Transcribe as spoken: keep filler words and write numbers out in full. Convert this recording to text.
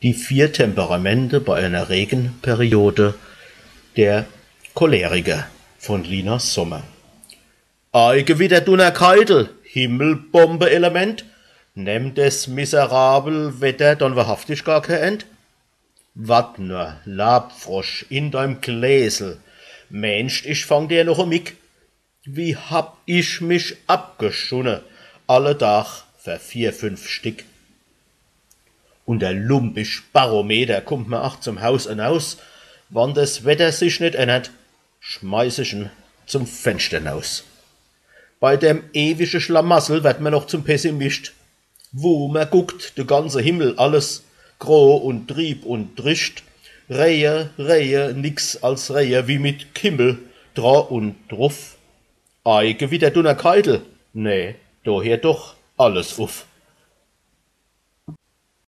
Die vier Temperamente bei einer Regenperiode, der Choleriker von Lina Sommer. Ei Gewitter, Dunnerkeidel, Himmelbombe-Element, nemmt des miserabel Wetter dann wahrhaftig gar kee End? Wart nur, Labfrosch in deim Gläsel, meenst, ich fang dir noch e Mick? Wie hab ich mich abgeschunne, alle Dag fer vier, fünf Stick. Un der lumpisch Barometer kummt mer ach zum Haus enaus, wann des Wetter sich net ännert, schmeiß ich en zum Fenschter naus. Bei dem ewige Schlamassel werd mer noch zum Pessimist. Wu mer guckt, de ganze Himmel, alles gro un trieb un trischt. Reje, Reje, nix als Reje, wie mit Kimmel dra un druff. Ei Gewitter, Dunnerkeidel, nee, do heert doch alles uff.